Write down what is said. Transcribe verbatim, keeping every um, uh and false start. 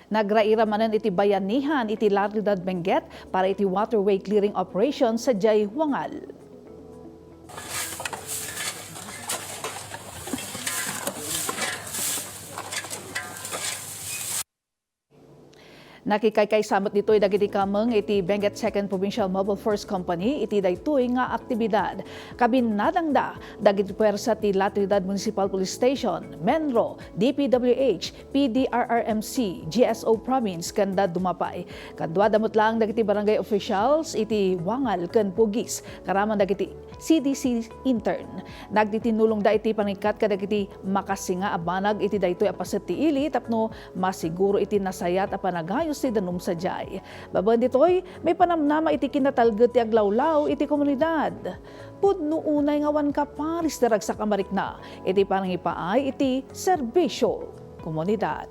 Nagraira manen iti bayanihan iti La Trinidad Benguet para iti waterway clearing operation sadiay Wangal. Nakikaykaysa met ditoy dagiti kameng iti Benguet Second Provincial Mobile Force Company iti daytoy nga aktibidad. Kabinnadangda dagiti puwersa ti La Trinidad Municipal Police Station, MENRO, D P W H, P D R R M C, G S O Province, ken dadduma pay. Kaduada met laeng dagiti barangay officials iti Wangal ken Pugis, karaman dagiti C D C intern. Nagtitinulongda iti pangikkat kadagiti makasinga a banag iti daytoy a paset ti ili tapno masiguro iti nasayaat a panagayos ti danum sadiay. Babaen ditoy, maipanamnama iti kinatalged ti aglawlaw iti komunidad. Pudno unay nga awan kaparis ti ragsak a marikna iti panangipaay iti serbisio komunidad.